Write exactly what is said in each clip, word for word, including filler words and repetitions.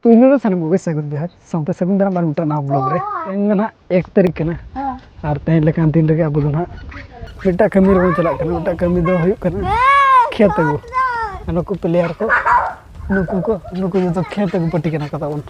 ᱯᱩᱭᱞᱩ ᱨᱮ ᱥᱟᱱᱟᱢ ᱠᱚᱜᱮ ᱥᱟᱹᱜᱩᱱ ᱡᱚᱦᱟᱨ, ᱥᱟᱶᱛᱮ ᱥᱟᱹᱜᱩᱱ ᱫᱟᱨᱟᱢ ᱟᱨ ᱢᱤᱫᱴᱟᱝ ᱱᱟᱣᱟ ᱵᱞᱚᱜ ᱨᱮ᱾ ᱛᱮᱦᱮᱧ ᱫᱚ ᱱᱟᱦᱟᱜ ᱮᱠ ᱛᱟᱹᱨᱤᱠᱷ ᱠᱟᱱᱟ, ᱟᱨ ᱛᱮᱦᱮᱧ ᱞᱮᱠᱟᱱ ᱫᱤᱱ ᱨᱮᱜᱮ ᱟᱵᱚ ᱫᱚ ᱱᱟᱦᱟᱜ ᱢᱤᱫᱴᱟᱝ ᱠᱟᱹᱢᱤ ᱨᱮᱵᱚᱱ ᱪᱟᱞᱟᱜ ᱠᱟᱱᱟ᱾ ᱢᱤᱫᱴᱟᱝ ᱠᱟᱹᱢᱤ ᱫᱚ ᱦᱩᱭᱩᱜ ᱠᱟᱱᱟ ᱠᱷᱮᱛ ᱟᱹᱜᱩ᱾ ᱟᱨ ᱱᱩᱠᱩ ᱯᱞᱮᱭᱟᱨ ᱠᱚ, ᱱᱩᱠᱩ ᱠᱚ, ᱱᱩᱠᱩ ᱡᱚᱛᱚ ᱠᱷᱮᱛ ᱟᱹᱜᱩ ᱯᱟᱹᱴᱤ ᱠᱟᱱᱟ ᱠᱚ ᱛᱟᱵᱚᱱ᱾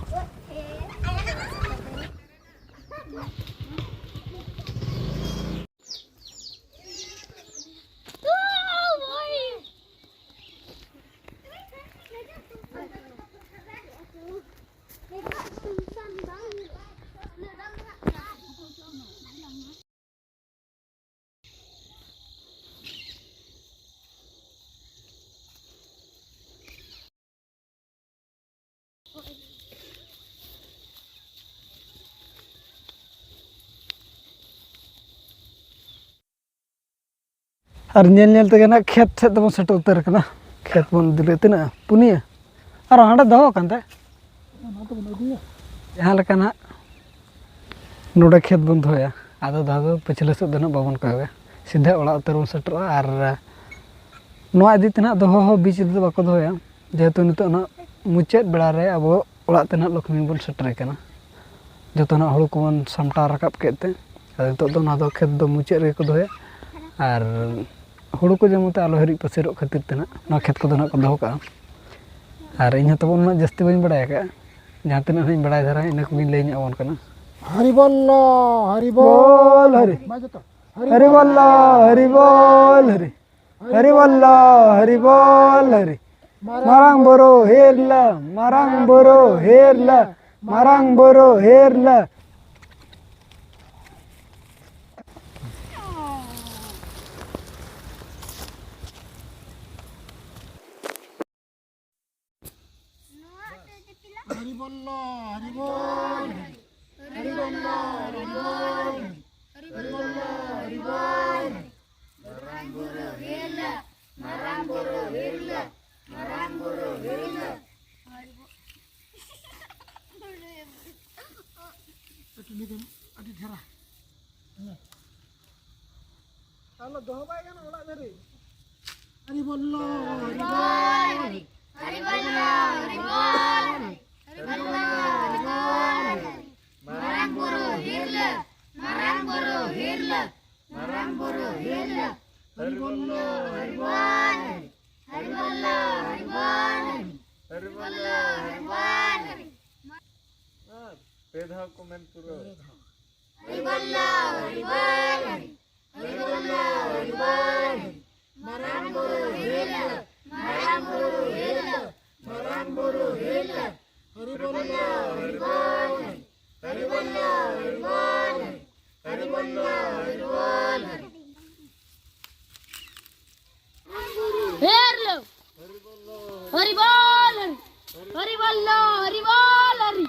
ᱟᱨ ᱧᱮᱞ ᱧᱮᱞ ᱛᱮᱜᱮ ᱱᱟᱜ ᱠᱷᱮᱛ ᱥᱮᱫ ᱫᱚᱵᱚᱱ ᱥᱮᱴᱮᱨ ᱩᱛᱟᱹᱨ ᱠᱟᱱᱟ᱾ ᱠᱷᱮᱛ ᱵᱚᱱ ᱤᱫᱤ ᱞᱮᱫ ᱛᱤᱱᱟᱹᱜ? ᱯᱩᱱᱭᱟᱹ᱾ ᱟᱨ ᱦᱟᱸᱰᱮ ᱫᱚᱦᱚ ᱟᱠᱟᱱ ᱛᱮ? ᱡᱟᱦᱟᱸ ᱞᱮᱠᱟ ᱱᱟᱜ ᱱᱚᱰᱮ ᱠᱷᱮᱛ ᱵᱚᱱ ᱫᱚᱦᱚᱭᱟ, ᱟᱫᱚ ᱫᱚᱦᱚ ᱫᱚ ᱯᱟᱹᱪᱷᱞᱟᱹ ᱥᱮᱫ ᱫᱚ ᱱᱟᱜ ᱵᱟᱵᱚᱱ ᱠᱚᱭᱚᱜᱟ, ᱥᱤᱫᱷᱟᱹ ᱚᱲᱟᱜ ᱩᱛᱟᱹᱨ ᱵᱚᱱ ᱥᱮᱴᱮᱨᱚᱜᱼᱟ᱾ ᱟᱨ ᱱᱚᱣᱟ ᱤᱫᱤ ᱛᱮ ᱱᱟᱜ ᱫᱚᱦᱚ ᱦᱚᱸ ᱵᱤᱪ ᱨᱮᱫᱚ ᱵᱟᱠᱚ ᱫᱚᱦᱚᱭᱟ, ᱡᱮᱦᱮᱛᱩ ᱱᱤᱛᱚᱜ ᱱᱟᱜ ᱢᱩᱪᱟᱹᱫ ᱵᱮᱲᱟ ᱨᱮ ᱟᱵᱚ ᱚᱲᱟᱜ ᱛᱮ ᱱᱟᱜ ᱞᱚᱠᱷᱢᱤ ᱵᱚᱱ ᱥᱮᱴᱮᱨᱮ ᱠᱟᱱᱟ᱾ ᱡᱚᱛᱚᱱᱟᱜ ᱦᱩᱲᱩ ᱠᱚᱵᱚᱱ ᱥᱟᱢᱴᱟᱣ ᱨᱟᱠᱟᱵ ᱠᱮᱫ ᱛᱮ, ᱟᱫᱚ ᱱᱤᱛᱚᱜ ᱫᱚ ᱱᱚᱣᱟ ᱫᱚ ᱠᱷᱮᱛ ᱫᱚ ᱢᱩᱪᱟᱹᱫ ᱨᱮᱜᱮ ᱠᱚ ᱫᱚᱦᱚᱭᱟ᱾ ᱟᱨ ᱦᱩᱲᱩ ᱠᱚ ᱡᱮᱢᱚᱱ ᱛᱮ ᱟᱞᱚ ᱦᱤᱨᱤᱡ ᱯᱟᱹᱥᱤᱨᱚᱜ ᱠᱷᱟᱹᱛᱤᱨ ᱛᱮ ᱱᱟᱜ ᱱᱚᱣᱟ ᱠᱷᱮᱛ ᱠᱚᱫᱚ ᱱᱟᱜ ᱠᱚ ᱫᱚᱦᱚ ᱠᱟᱜᱼᱟ᱾ ᱟᱨ ᱤᱧ ᱦᱚᱸ ᱛᱟᱵᱚᱱ ᱩᱱᱟᱹᱜ ᱡᱟᱹᱥᱛᱤ ᱵᱟᱹᱧ ᱵᱟᱲᱟᱭ ᱟᱠᱟᱫᱼᱟ, ᱡᱟᱦᱟᱸ ᱛᱤᱱᱟᱹᱜ ᱦᱟᱸᱜ ᱤᱧ ᱵᱟᱲᱟᱭ ᱫᱷᱟᱨᱟ ᱤᱱᱟᱹ ᱠᱚᱜᱮᱧ ᱞᱟᱹᱭ ᱧᱚᱜ ᱟᱵᱚᱱ ᱠᱟᱱᱟ᱾ ᱦᱟᱨᱤ ᱵᱚᱞᱞᱚ, ᱦᱟᱨᱤ ᱵᱚᱞ ᱦᱟᱨᱤ᱾ ᱢᱟ ᱡᱚᱛᱚ᱾ ᱦᱟᱨᱤ ᱵᱚᱞᱞᱚ, ᱦᱟᱨᱤ ᱵᱚᱞ ᱦᱟᱨᱤ᱾ ᱦᱟᱨᱤ ᱵᱚᱞᱞᱚ, ᱦᱟᱨᱤ ᱵᱚᱞ ᱦᱟᱨᱤ᱾ ᱢᱟᱨᱟᱝ ᱵᱳᱨᱳ ᱦᱮᱨᱞᱟ, ᱢᱟᱨᱟᱝ ᱵᱳᱨᱳ ᱦᱮᱨᱞᱟ, ᱢᱟᱨᱟᱝ ᱵᱳᱨᱳ ᱦᱮᱨᱞᱟ᱾ ᱦᱟᱨᱤ ᱵᱚᱞᱞᱚ, ᱦᱟᱨᱤ ᱵᱚᱞ ᱦᱟᱨᱤ᱾ ᱦᱟᱨᱤ ᱵᱚᱞᱞᱚ, ᱦᱟᱨᱤ ᱵᱚᱞ ᱦᱟᱨᱤ᱾ ᱦᱟᱨᱤ ᱵᱚᱞᱞᱚ, ᱦᱟᱨᱤ ᱵᱚᱞ ᱦᱟᱨᱤ᱾ ᱢᱟᱨᱟᱝ ᱵᱩᱨᱩ ᱦᱮᱨᱞᱟ, ᱢᱟᱨᱟᱝ ᱵᱩᱨᱩ ᱦᱮᱨᱞᱟ, ᱢᱟᱨᱟᱝ ᱵᱩᱨᱩ ᱦᱮᱨᱞᱟ᱾ ᱟᱹᱰᱤ ᱰᱷᱮᱨᱟ᱾ ᱟᱞᱚ ᱫᱚᱦᱚ ᱵᱟᱭ ᱜᱟᱱᱚᱜᱼᱟ ᱚᱲᱟᱜ ᱫᱷᱟᱹᱨᱤᱡ᱾ ᱦᱟᱨᱤ ᱵᱚᱞᱞᱚ, ᱦᱟᱨᱤ ᱵᱚᱞ ᱦᱟᱨᱤ᱾ ᱦᱟᱨᱤ ᱵᱚᱞᱞᱚ, ᱦᱟᱨᱤ ᱵᱚᱞ ᱦᱟᱨᱤ᱾ ᱢᱟᱨᱟᱝ ᱵᱩᱨᱩ ᱦᱤᱨᱞᱟᱹ, ᱢᱟᱨᱟᱝ ᱵᱩᱨᱩ ᱦᱤᱨᱞᱟᱹ, ᱢᱟᱨᱟᱝ ᱵᱩᱨᱩ ᱦᱤᱨᱞᱟᱹ᱾ ᱦᱚᱨᱤᱵᱚᱞ, ᱦᱚᱨᱤᱵᱚᱞ, ᱦᱚᱨᱤᱵᱚᱞ, ᱦᱚᱨᱤᱵᱚᱞ᱾ ᱦᱚᱨᱤᱵᱚᱞ, ᱦᱚᱨᱤᱵᱚᱞ᱾ ᱟᱨ ᱯᱮ ᱫᱷᱟᱣ ᱠᱚ ᱢᱮᱱ ᱯᱩᱨᱟᱹᱣ᱾ ᱦᱚᱨᱤᱵᱚᱞ, ᱦᱚᱨᱤᱵᱚᱞ, ᱦᱚᱨᱤᱵᱚᱞ, ᱦᱚᱨᱤᱵᱚᱞ᱾ ᱢᱟᱨᱟᱝ ᱵᱩᱨᱩ ᱦᱤᱨᱞᱟᱹ, ᱢᱟᱨᱟᱝ ᱵᱩᱨᱩ ᱦᱤᱨᱞᱟᱹ, ᱢᱟᱨᱟᱝ ᱵᱩᱨᱩ ᱦᱤᱨᱞᱟᱹ᱾ ᱦᱚᱨᱤᱵᱚᱞ, ᱦᱚᱨᱤᱵᱚᱞ, ᱦᱚᱨᱤᱵᱚᱞ, ᱦᱚᱨᱤᱵᱚᱞ, ᱦᱚᱨᱤᱵᱚᱞ᱾ ᱦᱤᱨᱞᱟᱹ᱾ ᱦᱚᱨᱤᱵᱚᱞ, ᱦᱚᱨᱤᱵᱚᱞ, ᱦᱚᱨᱤᱵᱚᱞ, ᱦᱚᱨᱤ᱾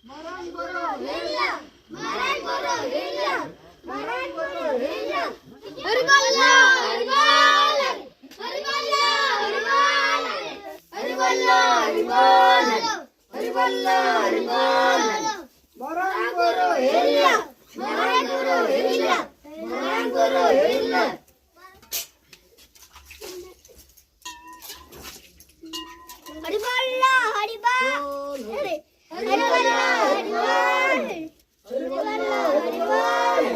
ᱢᱟᱨᱟᱝ ᱵᱩᱨᱩ ᱦᱤᱨᱞᱟᱹ, ᱢᱟᱨᱟᱝ ᱵᱩᱨᱩ ᱦᱤᱨᱞᱟᱹ, ᱢᱟᱨᱟᱝ ᱵᱩᱨᱩ ᱦᱤᱨᱞᱟᱹ᱾ ᱦᱚᱨᱤᱵᱚᱞ, ᱦᱚᱨᱤᱵᱚᱞ, ᱦᱚᱨᱤᱵᱚᱞ, ᱦᱚᱨᱤᱵᱚᱞ, ᱦᱚᱨᱤᱵᱚᱞ, ᱦᱚᱨᱤᱵᱚᱞ᱾ ᱦᱚᱨᱤᱵᱚᱞ, ᱦᱚᱨᱤᱵᱚᱞ᱾ ᱢᱟᱨᱟᱝ ᱵᱩᱨᱩ ᱦᱤᱨᱞᱟᱹ, ᱢᱟᱨᱟᱝ ᱵᱩᱨᱩ ᱦᱤᱨᱞᱟᱹ, ᱢᱟᱨᱟᱝ ᱵᱩᱨᱩ ᱦᱤᱨᱞᱟᱹ᱾ ᱦᱚᱨᱤᱵᱚᱞ, ᱦᱚᱨᱤᱵᱚᱞ᱾ ᱦᱚᱨᱤᱵᱚᱞ, ᱦᱚᱨᱤᱵᱚᱞ᱾ ᱦᱚᱨᱤᱵᱚᱞ, ᱦᱚᱨᱤᱵᱚᱞ᱾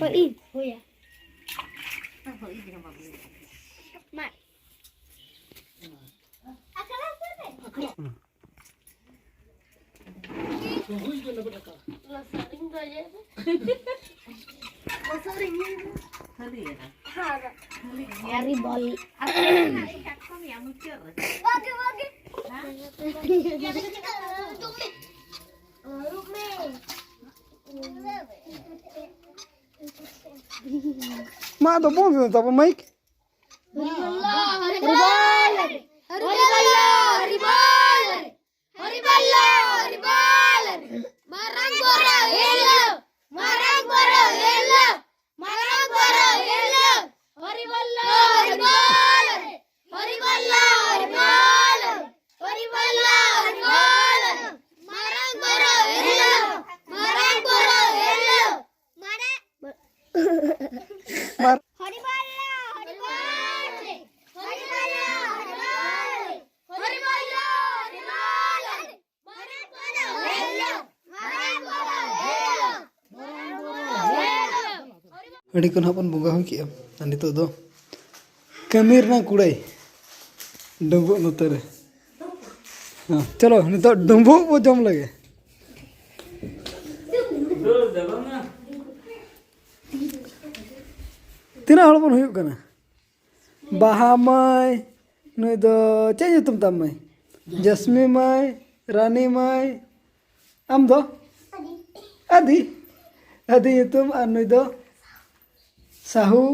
ᱦᱳᱭ, ᱦᱳᱭ᱾ ᱢᱟ᱾ ᱦᱚᱨᱤᱵᱚᱞ᱾ ᱢᱟ ᱟᱫᱚ ᱵᱚᱱᱫ ᱢᱮ ᱛᱟᱵᱚ ᱢᱟᱭᱤᱠ᱾ ᱦᱚᱨᱤᱵᱚᱞ, ᱦᱚᱨᱤᱵᱚᱞ, ᱦᱚᱨᱤᱵᱚᱞ, ᱦᱚᱨᱤᱵᱚᱞ᱾ ᱢᱟᱨᱟᱝ ᱵᱚᱨᱚ ᱦᱤᱞᱳ, ᱢᱟᱨᱟᱝ ᱵᱚᱨᱚ ᱦᱤᱞᱳ, ᱢᱟᱨᱟᱝ ᱵᱚᱨᱚ ᱦᱤᱞᱳ᱾ ᱦᱚᱨᱤ ᱵᱚᱞᱞᱚ ᱦᱚᱨᱤ ᱵᱚᱞ, ᱦᱚᱨᱤ ᱵᱚᱞᱞᱚ ᱦᱚᱨᱤ ᱵᱚᱞ, ᱦᱚᱨᱤ ᱵᱚᱞᱞᱚ ᱦᱚᱨᱤ ᱵᱚᱞ᱾ ᱢᱟᱨᱟᱝ ᱵᱚᱨᱚ ᱦᱤᱞᱳ, ᱢᱟᱨᱟᱝ ᱵᱚᱨᱚ ᱦᱤᱞᱳ᱾ ᱢᱟᱨᱟᱝ ᱦᱚᱨᱤ ᱵᱚᱞᱞᱚ ᱦᱚᱨᱤ ᱵᱚᱞ, ᱦᱚᱨᱤ ᱵᱚᱞᱞᱚ ᱦᱚᱨᱤ ᱵᱚᱞ, ᱦᱚᱨᱤ ᱵᱚᱞᱞᱚ ᱦᱚᱨᱤ ᱵᱚᱞ᱾ ᱦᱟᱺᱰᱤ ᱠᱚ ᱱᱟᱦᱟᱜ ᱵᱚᱱ ᱵᱚᱸᱜᱟ ᱦᱩᱭ ᱠᱮᱜᱼᱟ᱾ ᱟᱨ ᱱᱤᱛᱚᱜ ᱫᱚ ᱠᱟᱹᱢᱤ ᱨᱮᱱᱟᱜ ᱠᱩᱲᱟᱹᱭ, ᱰᱩᱸᱵᱩᱜ ᱱᱚᱛᱮ ᱨᱮ᱾ ᱦᱮᱸ, ᱪᱚᱞᱚ ᱱᱤᱛᱚᱜ ᱰᱩᱸᱵᱩᱜ ᱵᱚ ᱡᱚᱢ ᱞᱮᱜᱮ᱾ ᱛᱤᱱᱟᱹᱜ ᱦᱚᱲ ᱵᱚᱱ ᱦᱩᱭᱩᱜ ᱠᱟᱱᱟ? ᱵᱟᱦᱟ ᱢᱟᱹᱭ, ᱱᱩᱭ ᱫᱚ ᱪᱮᱫ ᱧᱩᱛᱩᱢ ᱛᱟᱢ ᱢᱟᱹᱭ? ᱡᱟᱥᱢᱤ ᱢᱟᱹᱭ, ᱨᱟᱱᱤ ᱢᱟᱹᱭ, ᱟᱢ ᱫᱚ? ᱟᱫᱤ᱾ ᱟᱫᱤ ᱧᱩᱛᱩᱢ᱾ ᱟᱨ ᱱᱩᱭ ᱫᱚ ᱥᱟᱦᱩ,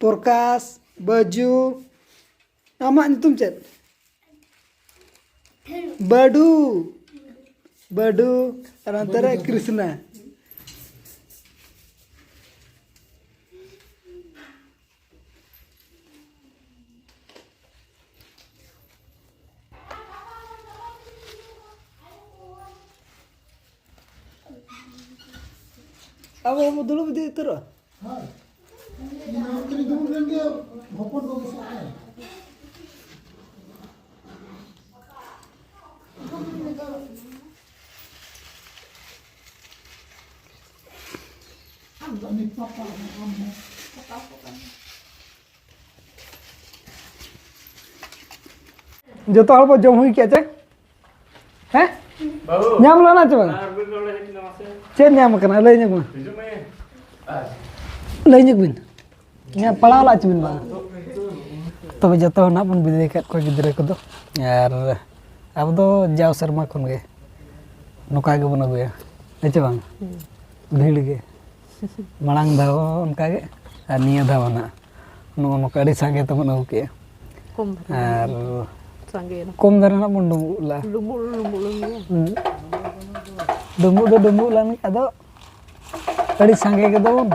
ᱯᱨᱚᱠᱟᱥ, ᱵᱟᱹᱡᱩ᱾ ᱟᱢᱟᱜ ᱧᱩᱛᱩᱢ ᱪᱮᱫ? ᱵᱟᱹᱰᱩ᱾ ᱵᱟᱹᱰᱩ᱾ ᱟᱨ ᱚᱱᱛᱮ ᱨᱮ ᱠᱨᱤᱥᱱᱟ᱾ ᱟᱵᱚ ᱵᱚ ᱫᱩᱲᱩᱵ ᱤᱫᱤ ᱩᱛᱟᱹᱨᱚᱜᱼᱟ᱾ ᱦᱳᱭ᱾ ᱤᱧ ᱦᱚᱸ ᱩᱛᱟᱹᱨᱤᱧ ᱫᱩᱲᱩᱵ ᱞᱮᱱ ᱜᱮ, ᱦᱚᱯᱚᱱ ᱵᱟᱹᱵᱩ ᱥᱟᱶ ᱛᱮ᱾ ᱟᱢ ᱫᱚ ᱩᱱᱤ ᱯᱟᱯᱟ ᱦᱚᱸ, ᱟᱢ ᱦᱚᱸ᱾ ᱡᱚᱛᱚ ᱦᱚᱲ ᱵᱚ ᱡᱚᱢ ᱦᱩᱭ ᱠᱮᱜᱼᱟ ᱪᱮ? ᱦᱮᱸ? ᱵᱟᱹᱵᱩ᱾ ᱧᱟᱢ ᱞᱮᱱᱟ ᱪᱮ ᱵᱟᱝ? ᱟᱨ ᱢᱤᱫ ᱦᱚᱲ ᱦᱮᱡ ᱮᱱᱟ ᱢᱟᱥᱮ᱾ ᱪᱮᱫ ᱧᱟᱢ ᱟᱠᱟᱱᱟ? ᱞᱟᱹᱭ ᱧᱚᱜ ᱢᱮ᱾ ᱦᱤᱡᱩᱜ ᱢᱮ᱾ ᱞᱟᱹᱭ ᱧᱚᱜ ᱵᱤᱱ᱾ ᱧᱟᱢ ᱯᱟᱲᱟᱣ ᱞᱟᱜ ᱪᱮ ᱵᱤᱱ ᱵᱟᱝ? ᱛᱚᱵᱮ ᱡᱚᱛᱚ ᱦᱚᱲ ᱱᱟᱦᱟᱜ ᱵᱚᱱ ᱵᱤᱫᱟᱹᱭ ᱟᱠᱟᱫ ᱠᱚᱣᱟ ᱜᱤᱫᱽᱨᱟᱹ ᱠᱚᱫᱚ᱾ ᱟᱨ ᱟᱵᱚ ᱫᱚ ᱡᱟᱣ ᱥᱮᱨᱢᱟ ᱠᱷᱚᱱ ᱜᱮ ᱱᱚᱝᱠᱟ ᱜᱮᱵᱚᱱ ᱟᱹᱜᱩᱭᱟ᱾ ᱦᱮᱸ ᱪᱮ ᱵᱟᱝ? ᱦᱩᱸ᱾ ᱵᱷᱤᱲ ᱜᱮ᱾ ᱢᱟᱲᱟᱝ ᱫᱷᱟᱣ ᱦᱚᱸ ᱚᱱᱠᱟ ᱜᱮ, ᱟᱨ ᱱᱤᱭᱟᱹ ᱫᱷᱟᱣ ᱦᱚᱸ ᱱᱟᱦᱟᱜ ᱱᱚᱜᱼᱚ ᱱᱚᱝᱠᱟ ᱟᱹᱰᱤ ᱥᱟᱸᱜᱮ ᱛᱮᱵᱚᱱ ᱟᱹᱜᱩ ᱠᱮᱜᱼᱟ᱾ ᱠᱚᱢ ᱫᱷᱟᱨᱟ᱾ ᱟᱨ ᱥᱟᱸᱜᱮᱭᱮᱱᱟ᱾ ᱠᱚᱢ ᱫᱷᱟᱨᱟ ᱱᱟᱜ ᱵᱚᱱ ᱰᱩᱸᱵᱩᱜ ᱞᱮᱫᱟ᱾ ᱰᱩᱸᱵᱩᱜ ᱰᱩᱸᱵᱩᱜ ᱞᱮᱱ ᱜᱮᱭᱟ᱾ ᱦᱩᱸ᱾ ᱰᱩᱸᱵᱩᱜ ᱫᱚ ᱰᱩᱸᱵᱩᱜ ᱞᱮᱱ ᱜᱮ, ᱟᱫᱚ ᱟᱹᱰᱤ ᱥᱟᱸᱜᱮ ᱜᱮ ᱫᱚᱵᱚᱱ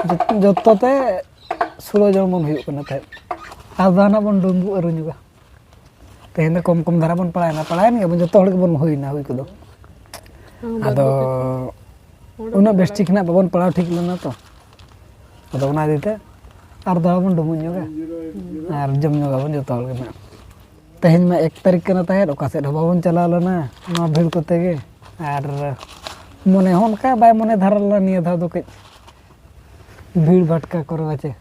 ᱡᱚᱛ- ᱡᱚᱛᱚ ᱛᱮ ᱥᱩᱲᱟᱹ ᱡᱚᱢ ᱵᱚᱱ ᱦᱩᱭᱩᱜ ᱠᱟᱱᱟ ᱛᱟᱦᱮᱸᱫ᱾ ᱟᱫᱚ ᱱᱟᱜ ᱵᱚᱱ ᱰᱩᱸᱵᱩᱜ ᱟᱹᱨᱩ ᱧᱚᱜᱟ᱾ ᱛᱮᱦᱮᱧ ᱫᱚ ᱠᱚᱢ ᱠᱚᱢ ᱫᱷᱟᱨᱟ ᱵᱚᱱ ᱯᱟᱲᱟᱣᱮᱱᱟ, ᱯᱟᱲᱟᱣᱮᱱ ᱜᱮᱭᱟᱵᱚᱱ, ᱡᱚᱛᱚ ᱦᱚᱲ ᱜᱮᱵᱚᱱ ᱦᱩᱭᱱᱟ ᱦᱩᱭ ᱠᱚᱫᱚ᱾ ᱟᱫᱚ ᱩᱱᱟᱹᱜ ᱵᱮᱥ ᱴᱷᱤᱠ ᱱᱟᱜ ᱵᱟᱵᱚᱱ ᱯᱟᱲᱟᱣ ᱴᱷᱤᱠ ᱞᱮᱱᱟ ᱛᱚ, ᱟᱫᱚ ᱚᱱᱟ ᱤᱫᱤ ᱛᱮ ᱟᱨ ᱫᱷᱟᱣ ᱵᱚᱱ ᱰᱩᱸᱵᱩᱜ ᱧᱚᱜᱟ ᱟᱨ ᱡᱚᱢ ᱧᱚᱜᱟᱵᱚᱱ ᱡᱚᱛᱚ ᱦᱚᱲ ᱜᱮ ᱱᱟᱜ᱾ ᱛᱮᱦᱮᱧ ᱢᱟ ᱮᱠ ᱛᱟᱹᱨᱤᱠᱷ ᱠᱟᱱᱟ ᱛᱟᱦᱮᱸᱫ, ᱚᱠᱟ ᱥᱮᱫ ᱦᱚᱸ ᱵᱟᱵᱚᱱ ᱪᱟᱞᱟᱣ ᱞᱮᱱᱟ ᱱᱚᱣᱟ ᱵᱷᱤᱲ ᱠᱚᱛᱮ ᱜᱮ, ᱟᱨ ᱢᱚᱱᱮ ᱦᱚᱸ ᱚᱱᱠᱟ ᱵᱟᱭ ᱢᱚᱱᱮ ᱫᱷᱟᱨᱟ ᱞᱮᱱᱟ ᱱᱤᱭᱟᱹ ᱫᱷᱟᱣ ᱫᱚ ᱠᱟᱹᱡ᱾ ᱵᱷᱤᱲ ᱵᱷᱟᱴᱠᱟ ᱠᱚᱨᱮ ᱵᱟᱪᱮ?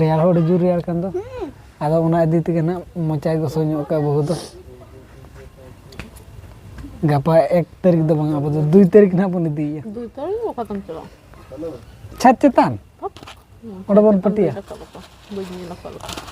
ᱨᱮᱭᱟᱲ ᱦᱚᱸ ᱟᱹᱰᱤ ᱡᱳᱨ ᱨᱮᱭᱟᱲ ᱠᱟᱱ ᱫᱚ᱾ ᱟᱫᱚ ᱚᱱᱟ ᱤᱫᱤ ᱛᱮᱜᱮ ᱱᱟᱜ ᱢᱚᱪᱟᱭ ᱜᱚᱥᱚ ᱧᱚᱜ ᱠᱟᱜ ᱵᱟᱹᱦᱩ ᱫᱚ᱾ ᱜᱟᱯᱟ ᱮᱠ ᱛᱟᱹᱨᱤᱠᱷ ᱫᱚ ᱵᱟᱝ, ᱟᱵᱚ ᱫᱚ ᱫᱩᱭ ᱛᱟᱹᱨᱤᱠᱷ ᱱᱟᱜ ᱵᱚᱱ ᱤᱫᱤᱭᱮᱭᱟ᱾ ᱫᱩᱭ ᱛᱟᱹᱨᱤᱠᱷ ᱚᱠᱟ ᱛᱮᱢ ᱪᱟᱞᱟᱜᱼᱟ? ᱪᱷᱟᱛ ᱪᱮᱛᱟᱱ᱾ ᱦᱩᱸ᱾ ᱚᱸᱰᱮ ᱵᱚᱱ ᱯᱟᱹᱴᱤᱭᱟ᱾ ᱵᱟᱹᱧ ᱧᱮᱞ ᱟᱠᱟᱫ ᱞᱮᱠᱟ᱾